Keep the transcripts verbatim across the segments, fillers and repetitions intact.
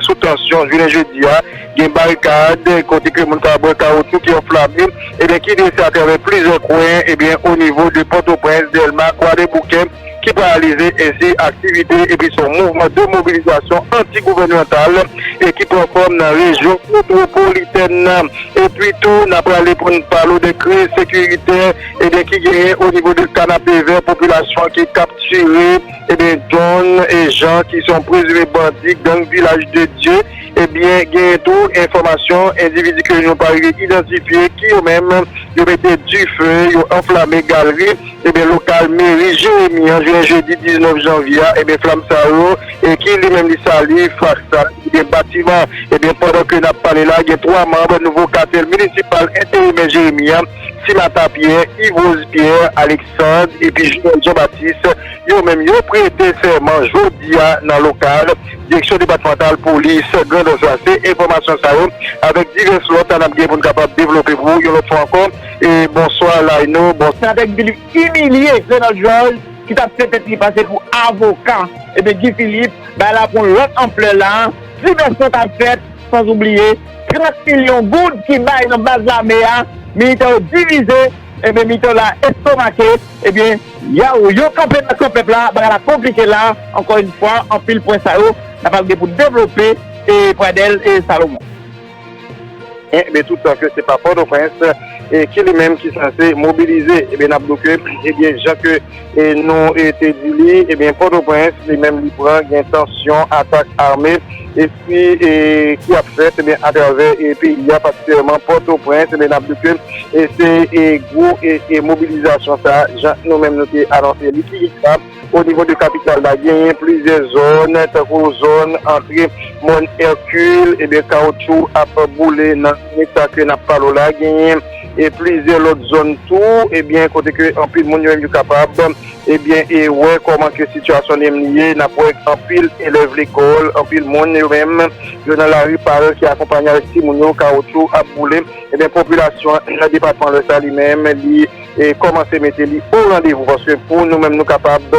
Sou tansyon, jounen jedi a, gen barikad kote ke moun ka bwè kawotchou ki anflame, ebyen, ki drese atravè plizyè kwen, ebyen, o nivo de Pòtoprens, Dèlma, Kwadèboukè, ki paralize ensi aktivite, epi se yon mouvman de mobilizasyon anti-gouvènmantal e ki pran fòm nan rejyon metwopolitèn nan. Epi tou, n a prale pou n pale de kriz sekiritè, ebyen, ki genyen o nivo de Kanapevè, popilasyon ki kaptire, ebyen, John e Jean, ki se yon prezime bandi gang Vilaj de Dye, ebyen, genyen tou enfòmasyon endividi ke nou pa rive idantifye, ki yo menm, yo mete dife, yo anflame galri, ebyen, lokal meri Jeremi an, jounen jedi diznèf janvye a, ebyen, flanm sa yo, e ki li menm li sali fatra, ebyen, batiman. Ebyen, pandan ke n ap pale la, gen twa manm nouvo katèl minisipal enterimè Jeremi an, Simata Pierre, Yvose Pierre, Alexandre, epi Joël Jean-Baptiste, yo menm yo prete sèman jodi a nan lokal Direksyon Depatmantal Polis Grandans la. Se enfòmasyon sa yo, avèk divès lòt, n ap gen pou n kapab devlope pou ou yon lòt fwa ankò. E bonswa, Laino, bonswa. Senatè Guy Philippe imilye Reynold Georges, ki t ap fè tèt li pase pou avoka. Ebyen, Guy Philippe, bay la pran lòt anplè la. Divès lòt ap fèt, san oubliye trant milyon goud ki bay nan baz lame a, militè yo divize, ebyen, militè yo la estomake, ebyen, yo, yo kanpe nan kan pèp la, bagay la konplike la, ankò yon fwa, anpil pwen sa yo, n ap gen pou devlope, e Pradèl e Salomon. Ebyen, toutan ke se pa Pòtoprens, e ki li menm ki sanse mobilize, ebyen, n ap di ke, ebyen, jan ke, e nou, e te di li, ebyen, Pòtoprens, li menm, li pran, gen tansyon, atak ame, epi, e ki ap fèt, ebyen, atravè, e peyi a, patikilyèman Pòtoprens, ebyen, n ap di ke, e se, e gwo, e, e mobilizasyon sa, jan nou menm nou te anonse li, ki o nivo de kapital la, genyen plizyè zòn, tankou zòn antre Mòn Hercule, ebyen, kawotchou ap boule nan minit sa ke n ap pale w la. Genyen, e plizyè lòt zòn tou, ebyen, kote ke anpil moun yo menm yo kapab, ebyen, e wè kòman ke sitiyasyon li menm li ye. N ap wè anpil elèv lekòl, anpil moun yo menm, yo nan lari, paran ki akonpanye avèk timoun yo, kawotchou ap boule. Ebyen, popilasyon nan depatman Lwès la li menm, li, e, kòmanse mete li o randevou, paske pou nou menm nou kapab,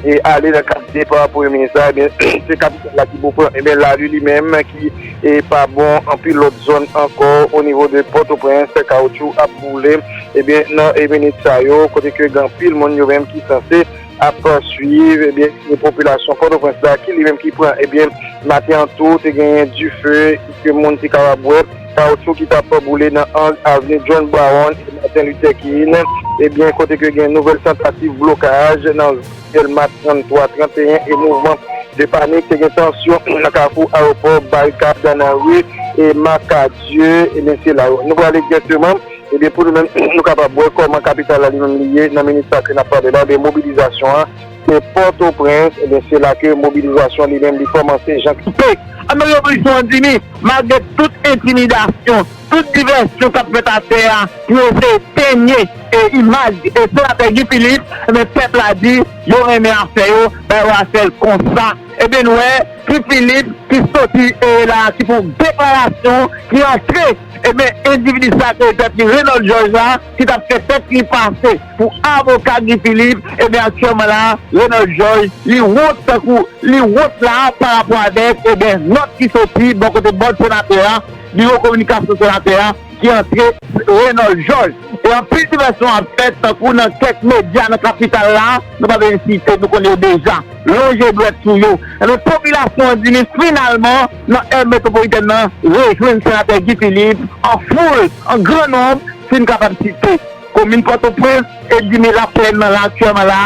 e, ale nan kad depa premye minis la, ebyen, se kapital la ki poko pran. Ebyen, lari li menm ki, e, pa bon, anpil lòt zòn ankò o nivo de Pòtoprens, kawotchou ap boule. Ebyen, nan, e, minit sa yo, kote ke gen anpil moun yo menm ki sanse ap swiv, ebyen, e popilasyon Pòtoprens la, ki li menm ki pran, ebyen, maten an tou, te genyen dife, ke moun te kapab wè, kawotchou ki t ap boule nan ang avni John Brown e Martin Luther King, ebyen, kote ke gen nouvèl tantativ blokaj nan Dèlma trannntwa, trannteyen e mouvman de panik, te gen tansyon nan kafou ayewopò, barikad nan ri e Makadye, ebyen, se la yo. Nou prale dirèkteman, ebyen, pou nou menm, nou kapab wè kòman kapital la li menm li ye nan minit sa ke n ap pale la, ebyen, mobilizasyon an, se Pòtoprens, ebyen, se la ke mobilizasyon li menm li kòmanse, jan. Koupe. Ann nan revolisyon an di ni, malgre tout entimidasyon, tout divèsyon k ap fèt atè a, pou yo eseye tenye, e, imaj, e, senatè Guy Philippe, ebyen, pèp la di, yo renmen afè yo, ba yo afè l konsa. Ebyen, nou wè, Guy Philippe ki soti, e, la, ki fè yon deklarasyon, ki antre, ebyen, endividi sa ke yo t ap di Reynold Georges la, ki t ap fè tèt li pase pou avoka Guy Philippe, ebyen, aktyèlman la, Reynold Georges, li wont tankou, li wont la, pa rapò avèk, ebyen, nòt ki soti bò kote bòd senatè a, biwo kominikasyon senatè a, ki antre Reynold Georges. E anpil divèsyon ap fèt, tankou nan kèk medya nan kapital la, nou pa bezwen site, nou konnen yo deja. Lonje dwèt sou yo. Ebyen, popilasyon an di ni finalman, nan èv metwopolitèn nan, rejwenn senatè Guy Philippe, an foul, an gran nonb, si n kapab site. Komin Pòtoprens, e di ni Laplèn nan la, aktyèlman la,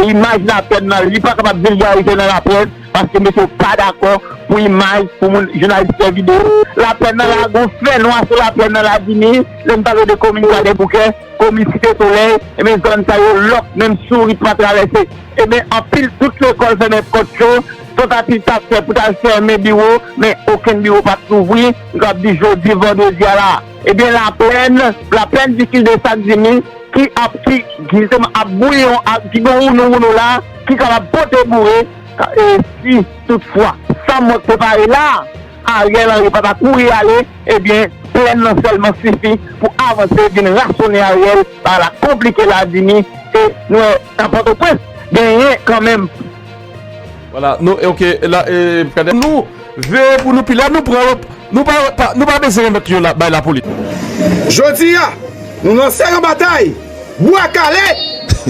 imaj Laplèn nan, li pa kapab vilgarize nan laprès, paske mesye yo pa dakò pou imaj, pou moun, jounalis fè videyo. Laplèn nan la, gon fènwa sou Laplèn nan la, di ni, lè n pale de komin Kwadèboukè, komin Site Solèy, ebyen, zòn sa yo lòk, menm sourit pa travèse. Ebyen, anpil, tout lekòl fèmen pòt yo, tantativ t ap fè pou t al fèmen biwo, men okenn biwo pa t louvri, m kapab di jodi vandredi a la. Ebyen, Laplèn, Laplèn di ki de sa k di ni, ki ap, ki, ki jisteman ap bouyi, ap, ki gen wounou wounou la, ki kapab pote boure, ka-, e si toutfwa, sa m prepare la, Ariel Henry pa ta kouri ale, ebyen, plèn nan sèlman sifi pou avanse, vin rasonnen Ariel, bagay la konplike la, di ni, e nou wè, nan Pòtoprens, genyen kanmenm. Vwala, nou, e, oke, la, e, Kader, nou, Veye pou nou pi la, nou pran, nou pa, pa- nou pa bezwen remèt yo la, bay lapolis. Jodi a, nou lanse yon batay bwa kale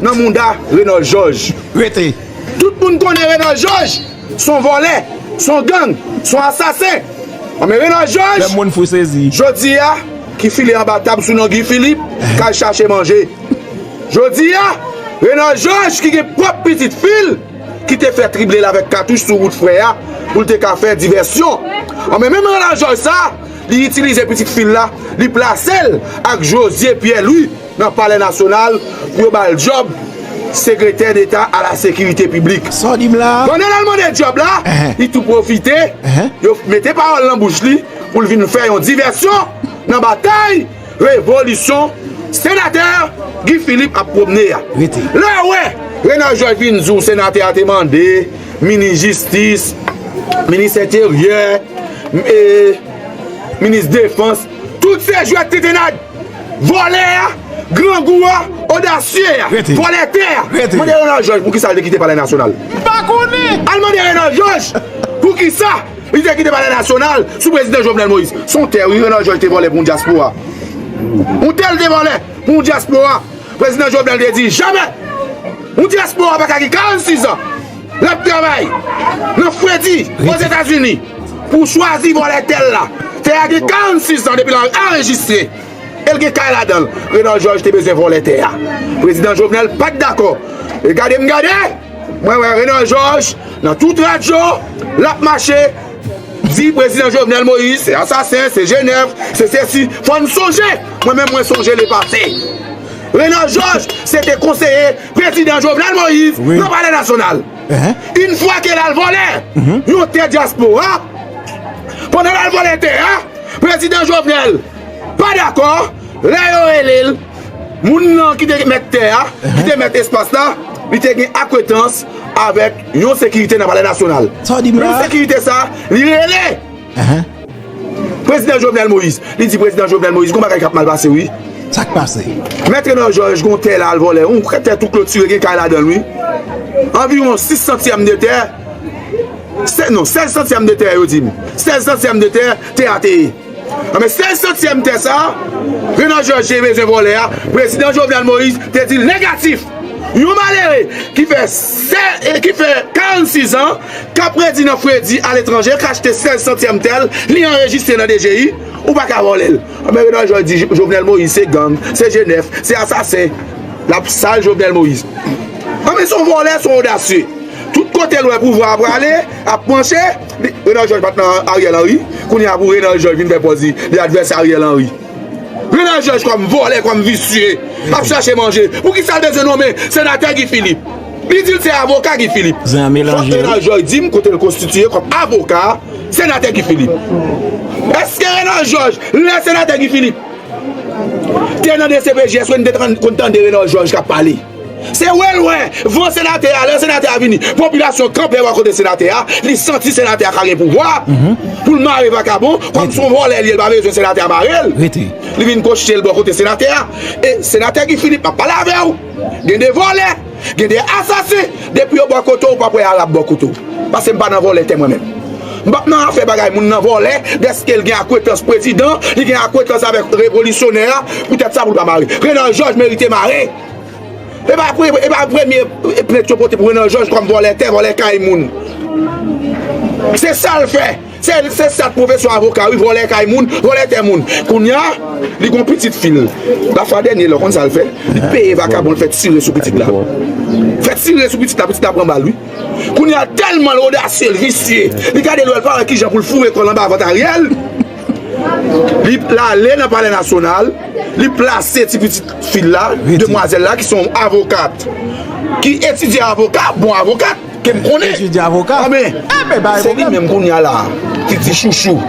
nan mouda Renòl Jòj. Rete. Tout moun konnen Renòl Jòj se yon vòlè, se yon gang, se yon asasen. Anben Renòl Jòj, lè moun fou sezi. Jodi a, ki file anba tab sou non Guy Philippe, k al chache manje. Jodi a, Renòl Jòj ki gen pwòp pitit fi l, ki te fè trible l avèk katouch sou wout frè a, pou l te ka fè divèsyon. Anben menm Renòl Jòj sa, li itilize pitit fi l la, li plase l ak José Pierre Louis nan Palè Nasyonal pou yo ba l djòb Sekretè Deta a la Sekirite Piblik. Sa w di m la? Pandan l al mande djòb la, li tou pwofite, yo mete pawòl nan bouch li pou l vin fè yon divèsyon nan batay revolisyon Senatè Guy Philippe ap pwomne a. Rete. Lè w wè Renòl Jòj vin di w Senatè a te mande minis jistis, minis enteryè, e, minis defans, tout se jwèt tentennad. Vòlè a, grangou a, odasye a, vòlè tè a. Mande Renòl Jòj pou kisa l te kite Palè Nasyonal. M pa konnen. Al mande Renòl Jòj pou kisa li te kite Palè Nasyonal sou prezidan Jovenel Moïse. Se yon tè wi Renòl Jòj te vòlè pou yon dyaspora. Yon tè l te vòlè pou yon dyaspora. Prezidan Jovenel te di jamè yon dyaspora pa ka gen karannsis an l ap travay nan fredi Ozetazini pou chwazi vòlè tè l la. Tè a gen karannsis an depi l anrejistre. E l gen kay ladan l. Renòl Jòj te bezwen vòlè tè a. Prezidan Jovenel pa t dakò. E gade m gade, mwen wè Renòl Jòj nan tout radyo, l ap mache, di prezidan Jovenel Moïse se asasen, se G nèf, se sesi. Fò n sonje, mwen menm mwen sonje lepase. Renòl Jòj se te konseye prezidan Jovenel Moïse nan Palè Nasyonal. Yon fwa ke l al vòlè yon tè dyaspora, pandan l al vòlè tè a, prezidan Jovenel pa dakò. Lè yo rele l, moun nan ki te mèt tè a, ki te mèt espas la, li te gen akwentans avèk yon sekirite nan Palè Nasyonal. Sa w di m la? Menm sekirite sa, li rele prezidan Jovenel Moïse. Li di prezidan Jovenel Moïse, gon bagay k ap mal pase wi. Sa k pase? Mèt Renòl Jòj, gon tè la al vòlè, yon tè tou klotire, gen kay ladan l wi. Anviwon sis santyèm de tè, se, non, sèz santyèm de tè yo di m. Sèz santyèm de tè, tè a te ye. Anben sèz santyèm tè sa a, Renòl Jòj te bezwen vòlè a, prezidan Jovenel Moïse te di l negatif. Yon malere ki fè sè, e ki fè karannsis an, k ap redi nan fredi aletranje, k achte sèz santyèm tè l, li anrejistre nan D G I, ou pa ka vòlè l. Anben Renòl Jòj di Jovenel Moïse se gang, se G nèf, se asasen. L ap sal Jovenel Moïse. Anben se yon vòlè, se yon odasye. Tout kote l wè pouvwa a prale, ap pranche, li, Renòl Jòj pa t nan Ariel Henry, kounye a pou Renòl Jòj vin fè pòz li, li advèsè Ariel Henry. Renòl Jòj kòm vòlè, kòm visye, ap chache manje. Poukisa l bezwen nonmen senatè Guy Philippe? Li di l se avoka Guy Philippe. Fòk Renòl Jòj di m kote l konstitiye kòm avoka senatè Guy Philippe. Èske Renòl Jòj, lè senatè Guy Philippe te nan D C P J S, wè n te konn tande Renòl Jòj k ap pale? Se wè l wè van senatè a, lè senatè a vini, popilasyon kanpe bò kote senatè a, li santi senatè a ka gen pouvwa pou l mare vakabon, kòm se yon vòlè li ye, l pa bezwen senatè a mare l. Li vin koche l bò kote senatè a. E senatè Guy Philippe, m ap pale avè w. Gen de vòlè, gen de asasen, depi yo bò kote w, w p ap wè arab bò kote w. Paske m pa nan vòlè tè mwen menm. M p ap nan afè bagay moun nan vòlè, dèske l gen akwentans prezidan, li gen akwentans avèk revolisyonè a, poutèt sa pou l pa mare. Renòl Jòj merite mare. E pa pre-, e pa premye plent yo pote pou Renòl Jòj kòm vòlè tè, vòlè kay moun. Se sa l fè. Se, se sa pwofesyon avoka, wi, vòlè kay moun, vòlè tè moun. Kounye a, li gon pitit fi l. Lafwa dènye la, w konn sa l fè? Li peye vakabon, l fè tire sou pitit la. Fè tire sou pitit la, pitit la pran bal, wi. Kounye a, tèlman l odasye, l visye, li gade l wè, l pa wè kijan pou l foure kò l anba vant Ariel. Li, l ale nan Palè Nasyonal, li plase ti pitit fi l la, demwazèl la, ki se yon avokat, ki etidye avoka, bon avokat, ke m konnen. Etidye avoka? Anben, se li menm kounye a la a, ki di chouchou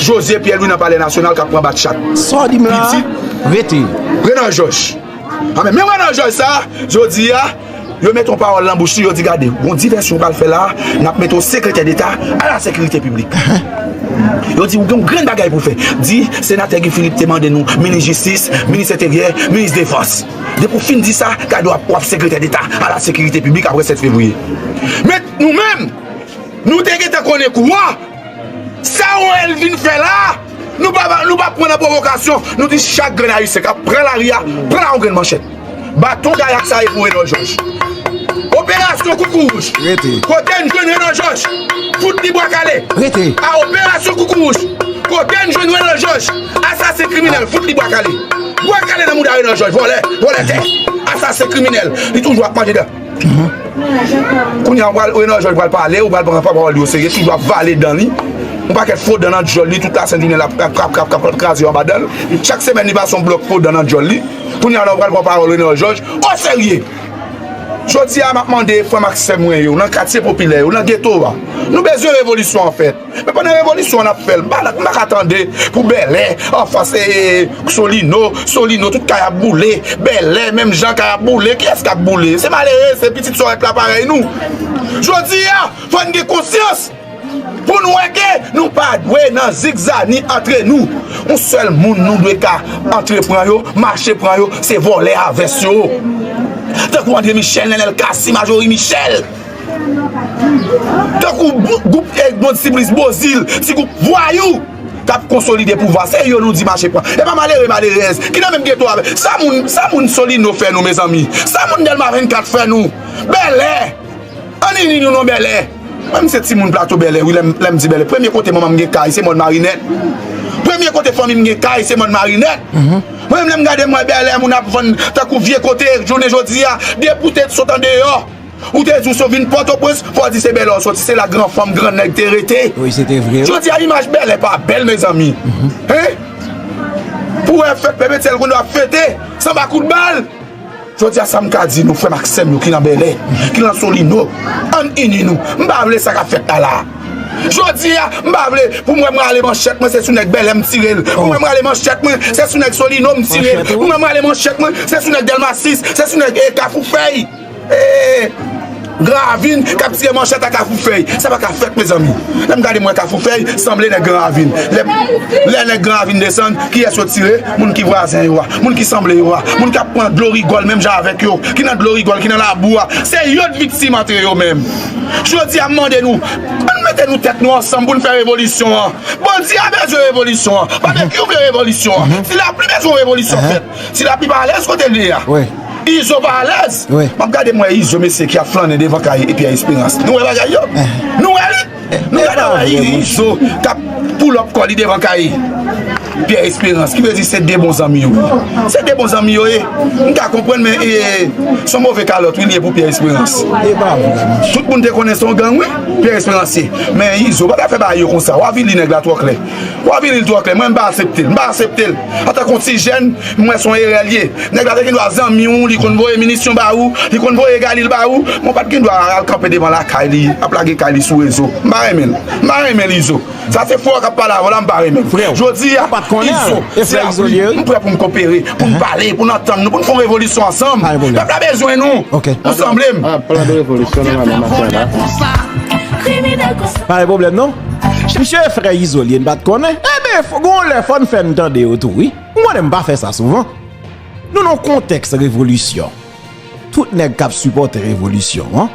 José Pierre Louis nan Palè Nasyonal k ap pran bat chat. Sa w di m la? Pitit rete. Renòl Jòj. Anben, men Renòl Jòj sa, jodi a, yo mete yon pawòl nan bouch li, yo di, gade, gon divèsyon w pral fè la, n ap mete w sekretè deta a la sekirite piblik. Yo di, ou gen yon grenn bagay pou w fè. Di, senatè Guy Philippe te mande nou minis jistis, minis enteryè, minis defans. Depi w fin di sa, gade w ap, w ap sekretè deta a la sekirite piblik apre sèt fevriye. Men nou menm, Nou te gentan konnen kou a. Sa ou wè l vin fè la, nou pa, nou pa pran nan pwovokasyon. Nou di chak grenn Ayisyen k ap pran lari a, pran yon grenn manchèt. Baton gayak sa ye pou Renòl Jòj. Operasyon Koukouwouj. Rete. Kote n jwenn Renòl Jòj? Fout li bwa kale. Rete. A Operasyon Koukouwouj. Kote n jwenn Renòl Jòj? Asasen kriminèl, fout li bwa kale. Bwa kale nan mouda Renòl Jòj, vòlè, vòlè tè. Asasen kriminèl, li toujou ap manje dan. Kounye a, ou pral, Renòl Jòj pral pale, ou pral pran pawòl li oserye, toujou ap vale dan li. Yon pakèt fo dan nan djòl li, tout lasent jounen l ap krap, krap, krap, krap, krap, kraze yo anba dan l. Chak semèn, li pase yon blòk fo dan nan djòl li. Kounye a la, ou pral pran pawòl Renòl Jòj oserye. Jodi a, m ap mande frè m ak sè mwen yo, nan katye popilè yo, nan geto a. Nou bezwen revolisyon an fèt. Men pandan revolisyon an ap fè l, m pa, m pa ka tande pou Bèlè anfas e, e, Solino, Solino, tout kay ap boule, Bèlè, menm jan kay ap boule, kiyès k ap boule? Se malere, se pitit Sòrèt la parèy nou. Jodi a, fò n gen konsyans pou n wè ke nou pa dwe nan zigzani antre nou. Yon sèl moun nou dwe ka antre pran yo, mache pran yo, se vòlè a vès yo. Tankou André Michel, Nenel Cassy, Marjorie Michel. Tankou gwoup, gwoup, eh, Edmonde Supplice Beauzile, ti gwoup vwayou k ap konsolide pouvwa. Se yo nou di mache pran. E pa malere, malerèz ki nan menm geto avè. Sa moun, sa moun Solino fè nou, mezanmi? Sa moun Dèlma vennkat fè nou? Bèlè! Ann ini nou non Bèlè! Mwen, m se timoun Plato Bèlè, wi, lè m, lè m di Bèlè. Premye kote manman m gen kay, se Mòn Marinèt. Premye kote fanmi m gen kay, se Mòn Marinèt. Mwen menm, lè m gade, m wè Bèlè, moun ap vann tankou vye kote, jounen jodi a, depi w te sot andeyò. Ou te di w si w vin Pòtoprens, fò w di se Bèlè w soti, se la gran fanm, gran nèg te rete. Wi, se te vre. Jodi a, imaj Bèlè pa bèl, mezanmi. Hen? Pou wè fèt Pèp Etyèl konn ap fete, sanba kout bal. Jodi a, sa m ka di nou, frè m ak sè m yo ki nan Bèlè, ki nan Solino, ann ini nou. M pa vle sa k ap fèt la la. Jodi a, m pa vle pou mwen, mwen ale manchèt mwen, se sou nèg Bèlè m tire l. Pou mwen, mwen ale manchèt mwen, se sou nèg Solino m tire l. Pou mwen, mwen ale manchèt mwen, se sou nèg Dèlma sis, se sou nèg, eh, Kafou Fèy. Eh, Gran Ravin k ap tire manchèt a Kafou Fèy. Sa pa ka fèt, mezanmi. Lè m gade mwen Kafou Fèy, sanble nèg Gran Ravin. Lè, lè nèg Gran Ravin desann, kiyès yo tire? Moun ki vwazen yo a, moun ki sanble yo a, moun k ap pran dlo rigòl menm jan avèk yo, ki nan dlo rigòl, ki nan labou a. Se yo k viktim antre yo menm. Jodi a, m mande nou, ann mete nou tèt nou ansanm pou n fè revolisyon an. Bandi a bezwen revolisyon an. Babekyou vle revolisyon an. Ti Lapli bezwen yon revolisyon fèt. Ti Lapli pa alèz kote l ye a. Izo pa alèz. M ap gade m wè Izo, mesye, ki ap flannen devan kay Pierre Espérance. Nou wè bagay yo? Nou wè li? Nou gade wè Izo k ap pull up kò li devan kay Pierre Espérance, ki vle di se de bon zanmi yo ye. Se de bon zanmi yo ye. M ka konprann, men, e, se yon move kalòt, wi, li ye pou Pierre Espérance. Tout moun te konnen se yon gang, wi, Pierre Espérance ye. Men Izo pa ta fè bagay yo konsa. W avili nèg la twò klè. W avili l twò klè. Mwen, m pa aksepte l. M pa aksepte l. Antanke yon ti jèn, m wè se yon erè l ye. Nèg la te gen dwa zanmi w, li konn voye minisyon ba ou, li konn voye galil ba ou, men w pa t gen dwa al kanpe devan lakay li, ap lage kay li sou rezo. M pa renmen l. M pa renmen l, Izo. Sa se fwa k ap pale avè w la, m pa renmen l. Jodi a, Izo, se avri, m prè pou m kopere, pou n pale, pou n antann nou, pou n fè yon revolisyon ansanm. Pèp la bezwen nou. Nou sanble m. Pa gen pwoblèm, non. Misye frè Izo li ye, n pa t konnen. Enben, fò, gon lè fò n fè n tande yo tou, wi. M konnen m pa fè sa souvan. Nou nan yon kontèks revolisyon. Tout nèg k ap sipòte revolisyon an,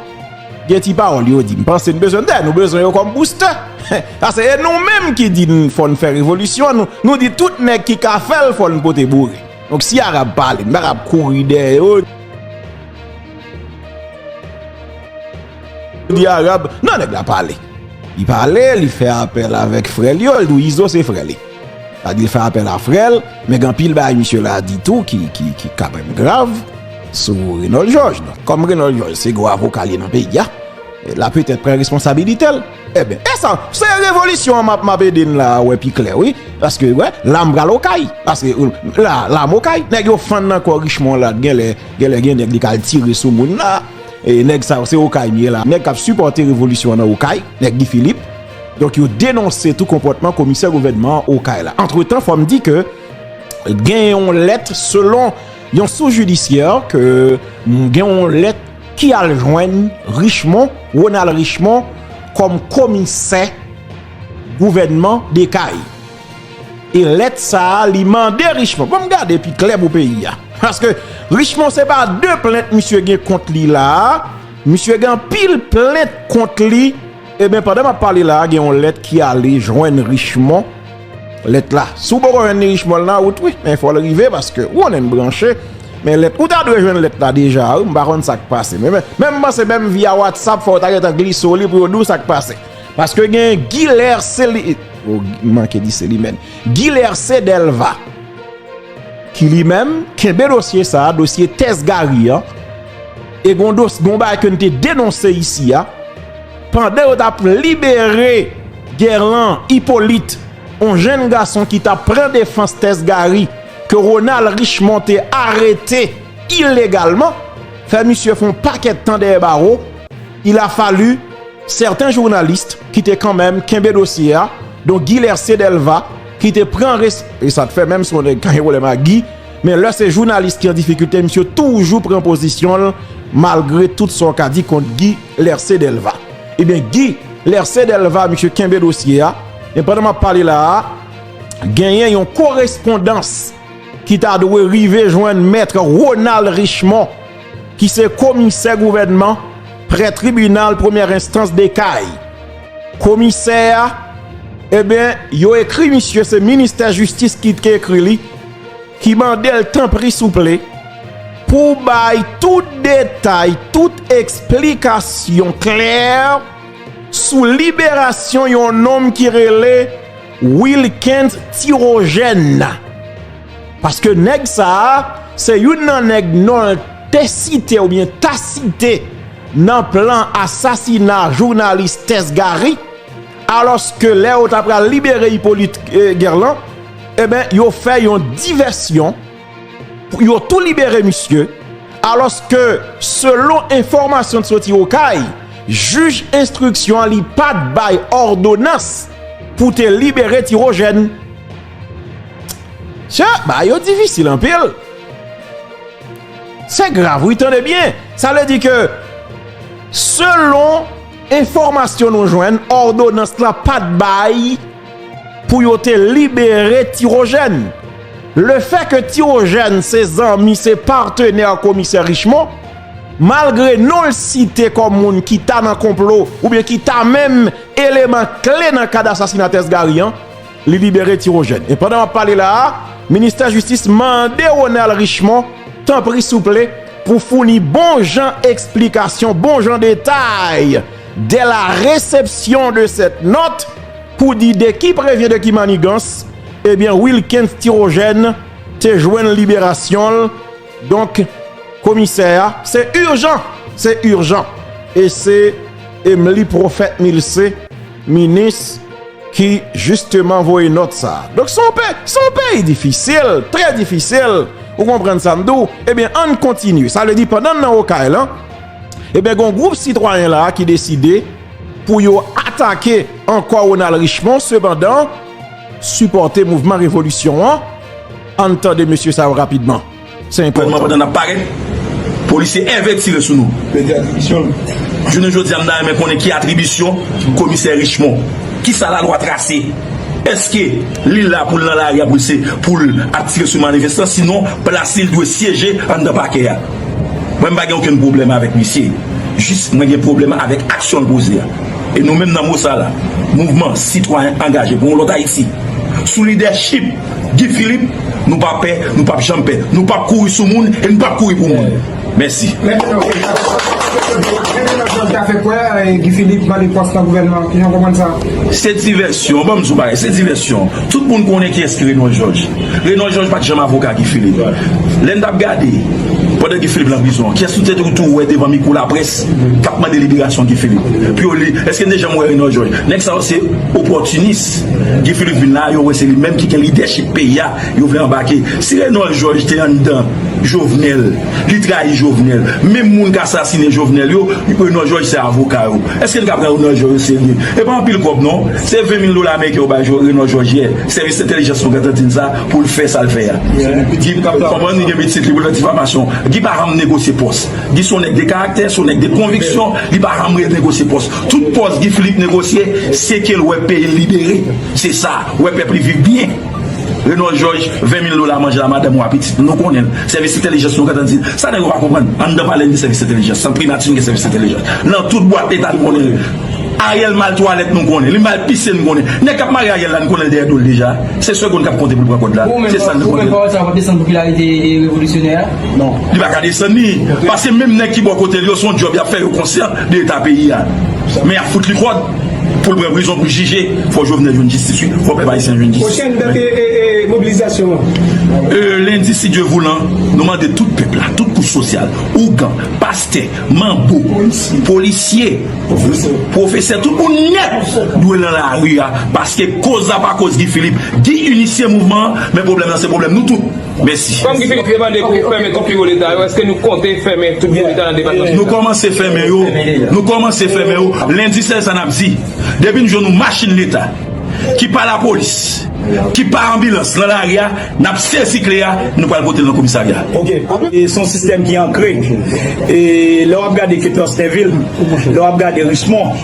gen ti pawòl yo di, m panse n bezwen, dayè, nou bezwen yo kòm boustè. Paske e nou menm ki di n fò n fè revolisyon, nou, nou di tout nèg ki ka fè l, fò n pote boure. Donk, si Arab pale, m pa kab kouri dèyè yo. Di Arab, non, nèg la pale. Li pale, li fè apèl avèk frè l yo, li di w Izo se frè li. Sa di l fè apèl a frè l, men gen anpil bagay misye la di tou ki, ki, ki kanmenm grav sou Renòl Jòj. Donk, kòm Renòl Jòj se gwo avoka l ye nan peyi a, l ap petèt pran responsabilite l. Enben, e sa, se revolisyon an m ap, m ap ede n la wè pi klè, wi. Paske, wè, la m pral Okay. Paske, la, la m Okay. Nèg yo fann nan kò Richemond la, genlè, genlè gen nèg li k al tire sou moun la. E nèg sa yo, se Okay m ye la. Nèg k ap sipòte revolisyon an nan Okay, nèg Guy Philippe. Donk, yo denonse tou konpòtman komisè gouvènman an Okay la. Antretan, fò m di ke gen yon lèt, selon yon sous jidisyè, ke gen yon lèt ki al jwenn Richemond, Ronald Richemond, kòm komisè gouvènman de Okay. E lèt sa a, li mande Richemond. Bon, m gade pi klè pou peyi a. Paske Richemond, se pa de plent misye gen kont li la a. Misye gen anpil plent kont li Ebyen, pandan m ap pale la a, gen yon lèt ki ale jwenn Richemond. Lèt la, si w poko jwenn li, Richemond, l nan wout, wi, men fò l rive, paske ou konnen n branche. Men lèt, ou ta dwe jwenn lèt la deja, wi, m pa konn sa k pase. Men, men, men m panse menm via WhatsApp, fò w ta gentan glise w li pou yo di w sa k pase. Paske gen Guy Lercé li, oh, m manke di Célimène. Guy Lercé Delva, ki li menm kenbe dosye sa a, dosye Tès Gary an, e gon dos-, gon bagay ke n te denonse isi a, pandan yo t ap libere Guerlan Hyppolite, yon jenn gason ki t ap pran defans Tès Gary, ke Ronald Richemond te arete ilegalman, fè misye fè yon pakèt tan dèyè bawo, il a fallu sèten jounalis ki te kanmenm kenbe dosye a, dont Guy Lercé Delva, ki te pran res-, e sa t fè menm si w nèg ka gen pwoblèm ak Guy, men lè se jounalis ki an difikilte, misye toujou pran pozisyon l, malgre tout sa w ka di kont Guy Lercé Delva. Ebyen, Guy Lercé Delva, misye kenbe dosye a, men pandan m ap pale la a, genyen yon korespondans ki ta dwe rive jwenn Mèt Ronald Richemond, ki se komisè gouvènman prè tribinal premyè enstans de Kay. Komisè a, ebyen, yo ekri misye, se ministè jistis ki te ekri li, ki mande l, tanpri souple, pou bay tout detay, tout eksplikasyon klè sou liberasyon yon nonm ki rele Wilkens Tirogène. Paske nèg sa a, se youn nan nèg non l te site oubyen ta site nan plan asasina jounalis Tès Gary, alòske lè yo ta pral libere Hyppolite, eh, Guerlan, ebyen, yo fè yon divèsyon, yo tou libere misye, alòske, selon enfòmasyon k soti Okay, jij enstriksyon an li pa t bay òdonans pou te libere Tirogène. Mesye, bagay yo difisil anpil. Se grav, wi, tande byen. Sa vle di ke, selon enfòmasyon nou jwenn, òdonans la pa t bay pou yo te libere Tirogène. Lefètke Tirogène se zanmi, se patenè komisè Richemond, malgre non l site kòm moun ki ta nan konplo oubyen ki ta menm eleman kle nan kad asasina Tès Gary an, li libere Tirogène. E pandan m ap pale la a, ministè jistis mande Ronald Richemond, tanpri souple, pou founi bon jan eksplikasyon, bon jan detay, dès la réception de cette note, pou di de qui prévient de qui manigance, ebyen, Wilkens Tirogène te jwenn liberasyon l. Donk, komisè a, se ijan, se ijan. E se Emily Prophète Milcé, minis, ki jisteman voye nòt sa a. Donk, se yon pe-, se yon peyi difisil, trè difisil. Ou konprann sa m di w? Ebyen, ann kontinye. Sa vle di, pandan n nan Okay la, ebyen, gen yon gwoup sitwayen la a ki deside pou yo atake ankò Ronald Richemond, sepandan, sipòte mouvman revolisyon an. Ann tande mesye sa yo rapidman. Se enpòtan. Pandan n ap parèt, polisye èvè tire sou nou. Pèdi atribisyon l. Jounen jodi a, m ta renmen konnen ki atribisyon komisè Richemond. Kisa lalwa trase? Èske li la pou l nan lari a, pou l se, pou l ap tire sou manifestan? Sinon, plas li dwe syeje anndan pakè a. Mwen, m pa gen okenn pwoblèm avèk misye. Jis, mwen gen pwoblèm avèk aksyon l poze a. E nou menm nan MOSA la, Mouvman Sitwayen Angaje pou yon Lòt Ayiti, sou lidèchip Guy Philippe, nou pa pè, nou p ap janm pè. Nou p ap kouri sou moun e nou p ap kouri pou moun. Mèsi. Mèt Ronald Georges ta fè kwè, eh, Guy Philippe mande pòs nan gouvènman an. Kijan w konprann sa? Se divèsyon. Ban m di w bagay, se divèsyon. Tout moun konnen kiyès ki Renold Georges. Renold Georges pa t janm avoka Guy Philippe. Lè n t ap gade, pandan Guy Philippe nan prizon an, kiyès nou te tou, tou wè devan mikwo laprès k ap mande liberasyon Guy Philippe? Pou yo li, èske n te janm wè Renold Georges? Nèg sa yo se opòtinis. Guy Philippe vin la, yo wè se li menm ki gen lidèchip peyi a, yo vle anbake. Si Renold Georges te anndan Jovenel, li trayi Jovenel, menm moun k asasinen Jovenel yo, Renold Georges se avoka yo. Èske n ka pran Renold Georges o serye? E pa anpil kòb non. Se ven mil dola ameriken yo bay Jo-, Renold Georges yè. Sèvis entèlijans nou gentan di n sa pou l fè sa l fè a. Guy, kòman li gen pitit li pou l fè difamasyon? Guy pa janm negosye pòs. Guy se yon nèg de karaktè, se yon nèg de konviksyon, li pa janm renegosye pòs. Tout pòs Guy Philippe negosye, se ke l wè peyi l libere. Se sa, wè pèp li viv byen. Renold Georges, ven mil dola manje a madanm ou a pitit. Nou konnen l. Sèvis entèlijans nou gentan di l. Sa nèg yo pa konprann. Anndan palè n gen sèvis entèlijans. Nan primati n gen sèvis entèlijans. Nan tout bwat leta nou konnen l. Ariel mal twalèt nou konnen, li mal pise nou konnen. Nèg k ap mare Ariel la nou konnen l dèyè do l deja. Se segonn k ap konte pou l pran kòd la. Se sa nou konnen. Ou menm pawòl sa w ap desann popilarite revolisyonè a? Non. Li pa ka desann li. Paske menm nèg ki bò kote l yo, se yon djòb y ap fè, yo konsyan de eta peyi a. Men y ap fout li kòd pou l pran prizon pou l jije. Fò Jovenel jwenn jistis wi. Fò pèp ayisyen jwenn jistis. Pwochèn dat e, e, e, mobilizasyon an? E, lendi, si Dye voulan, nou mande tout pèp la, tout kouch sosyal, ougan, pastè, manbo, polisye, pwofesè, tout moun nèt dwe nan lari a, paske koz la pa koz Guy Philippe. Guy inisye mouvman an, men pwoblèm nan se pwoblèm nou tout. Mèsi. Kòm Guy Philippe te mande pou fèmen tout biwo leta yo, èske nou konte fèmen tout biwo leta nan depatman? Nou kòmanse fèmen yo. Nou kòmanse fèmen yo. Lendi, sèl sa n ap di. Depi n jwenn yon machin leta ki pa lapolis, ki pa anbilans nan lari a, n ap sezi kle a, nou pral pote l nan komisarya. Ok. E se yon sistèm ki ankre. E lè w ap gade Ketnor Stainville, lè w ap gade Richmond,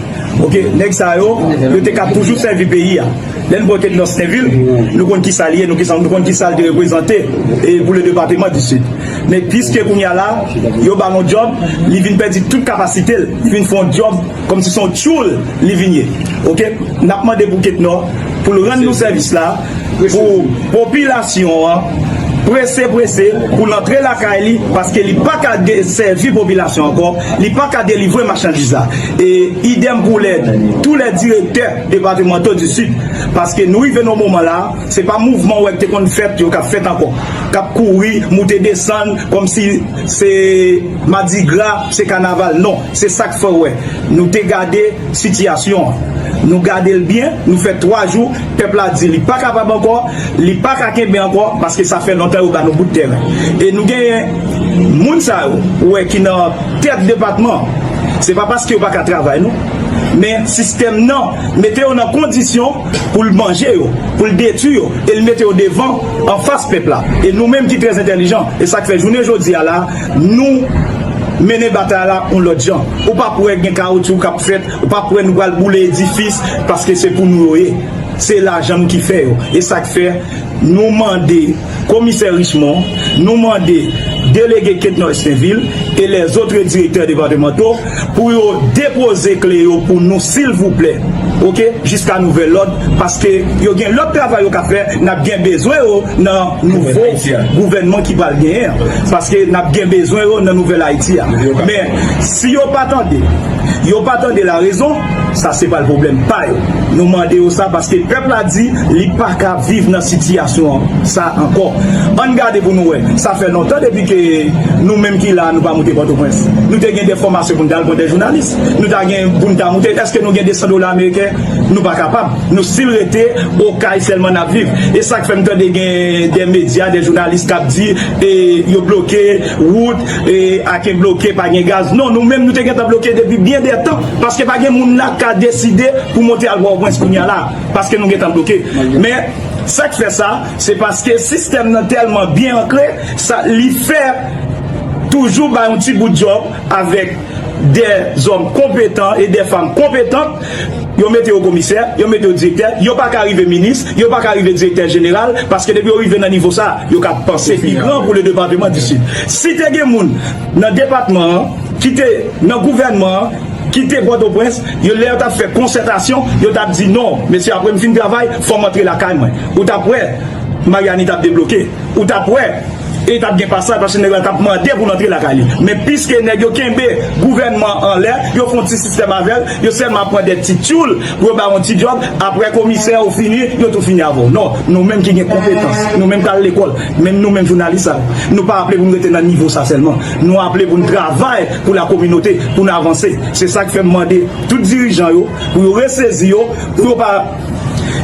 ok, nèg sa yo, yo te ka toujou sèvi peyi a. Lè n pran Ketnor Stainville, nou konn ki sa l ye, nou ki sa, nou konn ki sa l te reprezante e pou le depatman di Sid. Men piske kounye a la, yo ba l yon djòb, li vin pèdi tout kapasite l, li vin fè yon djòb kòmsi se yon tchoul li vin ye. Ok? N ap mande pou Ketnor, pou l rann nou sèvis la, pou popilasyon an, prese, prese, pou l antre lakay li, paske li pa ka desèvi popilasyon ankò, li pa ka delivre machandiz la. E idèm pou lè, tou lè direktè depatmanto di Sid, paske nou rive nan moman la, se pa mouvman ou wè k te konn fèt yo k ap fèt ankò, k ap kouri, moute desann, kòmsi se madigra, se kanaval. Non, se sa k fè w wè. Nou te gade sitiyasyon an. Nou gade l byen, nou fè twa jou, pèp la di li pa kapab ankò, li pa ka kenbe ankò, paske sa fè lontan yo ba nou bout tèren. E nou genyen moun sa yo, ou wè ki nan tèt depatman, se pa paske yo pa ka travay, non. Men sistèm nan mete yo nan kondisyon pou l manje yo, pou l detwi yo, e l mete yo devan, anfas pèp la. E nou menm ki trè entèlijan, e sa k fè jounen jodi a la, nou mennen batay la yon lòt jan. Ou p ap wè gen kawotchou k ap fèt, ou p ap wè nou pral boule edifis, paske se pou nou yo ye. Se lajan nou ki fè yo. E sa k fè nou mande komisè Richmond, nou mande delege Ketnor Stainville e lèzòt direktè depatmanto pou yo depoze kle yo pou nou, silvouplè. Ok? Jiska nouvèl lòd, paske yo gen lòt travay yo ka fè, n ap gen bezwen yo nan nouvo gouvènman ki pral genyen an. Paske n ap gen bezwen yo nan nouvèl Ayiti a. Men, si yo pa tande, yo pa tande larezon, sa se pral pwoblèm pa yo. Nou mande yo sa paske pèp la di li pa ka viv nan sitiyasyon sa ankò. Ann gade pou nou wè. Sa fè lontan depi ke nou menm ki la, nou pa moute Pòtoprens. Nou te gen de fòmasyon pou n t al pran de jounalis. Nou ta gen pou n ta moute. Èske nou gen de san dola ameriken? Nou pa kapab. Nou still rete Okay sèlman n ap viv. E sa k fè m tande gen de medya, de jounalis k ap di e yo bloke wout e Aken bloke, pa gen gaz. Non, nou menm nou te gentan bloke depi byen de tan. Paske pa gen moun la k ka deside pou monte al Pòtoprens kounye a la. Paske nou gentan bloke. Men, sa k fè sa, se paske sistèm nan tèlman byen ankre, sa li fè toujou bay yon ti bout djòb avèk de zòm konpetan e de fanm konpetan. Yo mete yo komisè, yo mete yo direktè, yo pa ka rive minis, yo pa ka rive direktè jeneral, paske depi yo rive nan nivo sa, yo ka panse pi gran pou le depatman di Sid. Si te gen moun nan depatman an, ki te nan gouvènman an, ki te Pòtoprens, yo lè yo t ap fè konsètasyon, yo t ap di, "Non, mesye, apre m fin travay, fò m antre lakay mwen." Ou t ap wè, Maryani t ap debloke. Ou t ap wè, e t ap gen pasaj, paske nèg la t ap mande pou l antre lakay li. Men piske nèg yo kenbe gouvènman anlè, yo fè yon ti sistèm avè l, yo sèlman pran de ti tchoul pou yo ba yon ti djòb, apre komisè ou fini, yo tou fini avè w. Non, nou menm ki gen konpetans, nou menm k al lekòl, menm nou menm jounalis sa, nou pa aple pou nou rete nan nivo sa sèlman. Nou aple pou nou travay pou la kominote, pou nou avanse. Se sa k fè m mande tout dirijan yo, pou yo resezi yo, pou yo pa,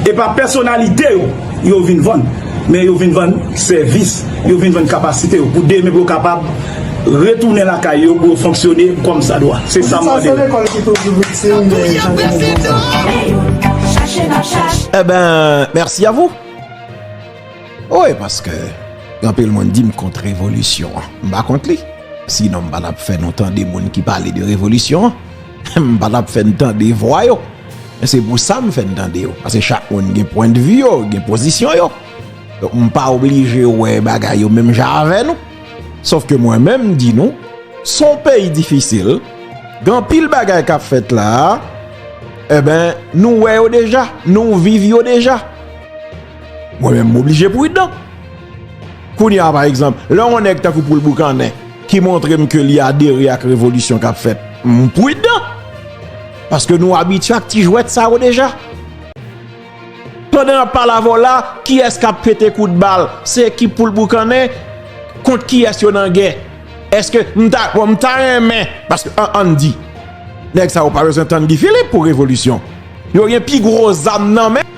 e pa pèsonalite yo, yo vin vann. Men yo vin vann sèvis, yo vin vann kapasite yo, pou demen pou yo kapab retounen lakay yo, pou yo fonksyone kòmsadwa. Se sa m mande yo. Sa se lekòl ki toujou viktim de jan de mouvman sa. Ebyen, mèsi a vou. Wi, paske gen anpil moun di m kont revolisyon an. M pa kont li. Sinon, m pa t ap fè nou tande moun ki pale de revolisyon an. M pa t ap fè n tande vwa yo. Men se pou sa m fè n tande yo. Paske chak moun gen pwendvi yo, gen pozisyon yo. Donk, m pa oblije wè bagay yo menm jan avè nou. Sòf ke mwen menm, m di nou, s on peyi difisil, gen anpil bagay k ap fèt la a, Enben, nou wè yo deja, nou viv yo deja. Mwen menm, m oblije pridan. Kounye a, pa egzanp, lè yon nèg tankou Poul Boukannen ki montre m ke li adere ak revolisyon k ap fèt, m pridan. Paske nou abitye ak ti jwèt sa yo deja. Pandan n ap pale avè w la, kiyès k ap pete kout bal? Se ekip Poul Boukannen kont kiyès yo nan gè? Èske m ta, bon, m ta renmen, paske an, ann di, nèg sa yo pa bezwen tann Guy Philippe pou revolisyon. Yo gen pi gwo zam nan men